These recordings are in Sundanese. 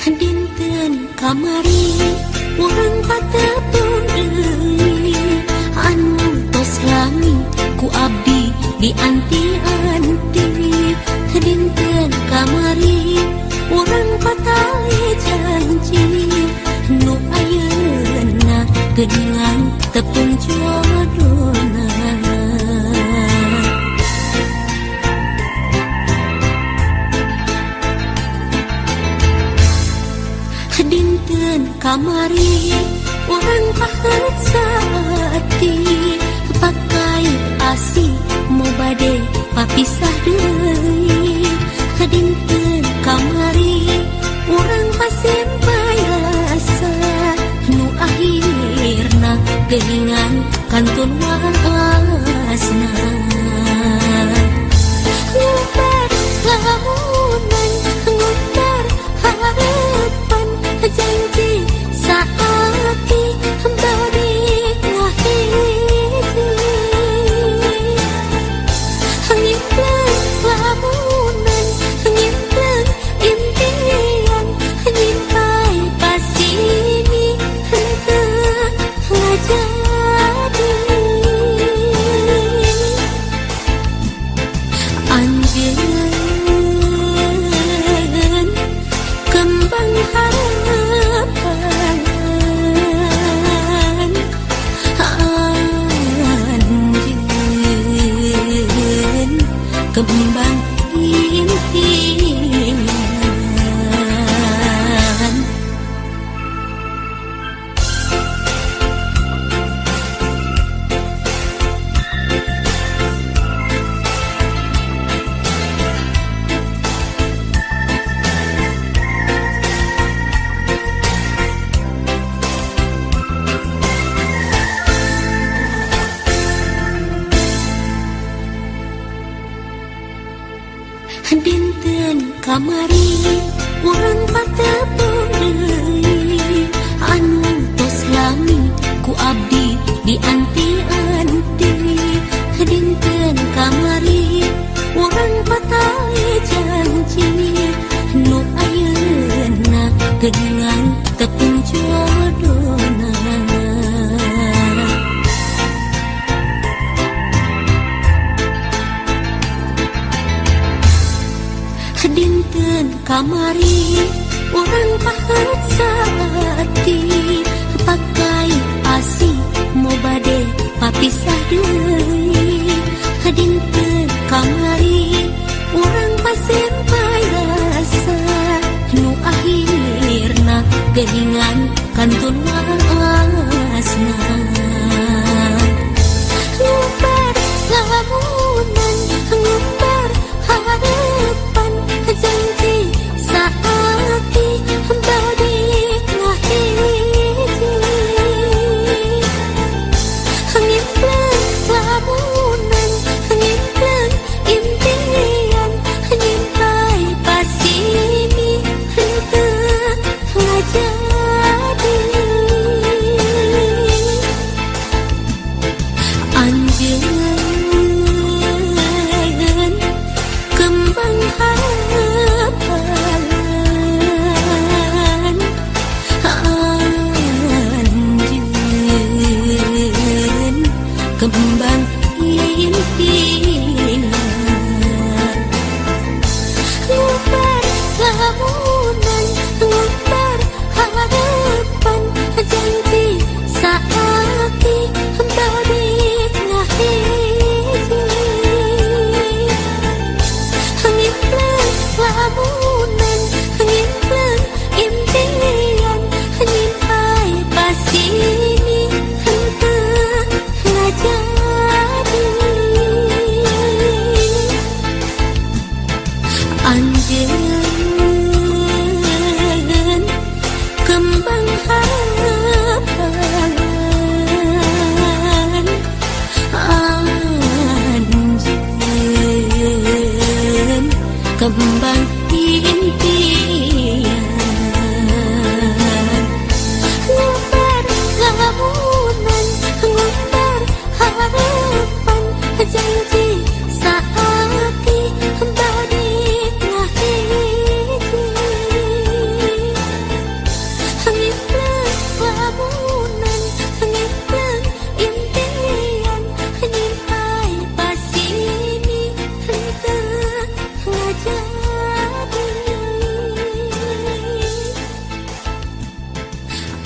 Dinten kamari urang patepung deui anu tos lami ku abdi dianti-anti. Dinten kamari urang patali janji nu ayeuna geuningan tepung jodona. Dinten kamari urang pahet saati pakai asi mau bade papisah deui. Dinten kamari urang pasempai rasa nu akhirna geuningan kantun waasna. Ngubar lamunan ngubar harapan janji saati bari ngahiji. Ngimpleng lamunan ngimpleng impian nyimpai pasini henteu ngajadi. Anjeun kembang harapan, anjeun kembang impian. Dinten kamari urang patepung deui anu tos lami ku abdi dianti-anti. Dinten kamari urang patali janji nu ayeuna geuningan tepung jodona. Dinten kamari urang pahet saati pakai asi mau bade papisah deui. Dinten kamari urang pasempai rasa nu akhirna geuningan kantun waasna. Ngubar lamunan ngubar harapan janji saati bari ngahiji. Ngimpleng lamunan ngimpleng impian nyimpai pasini henteu ngajadi.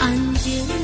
Anjeun.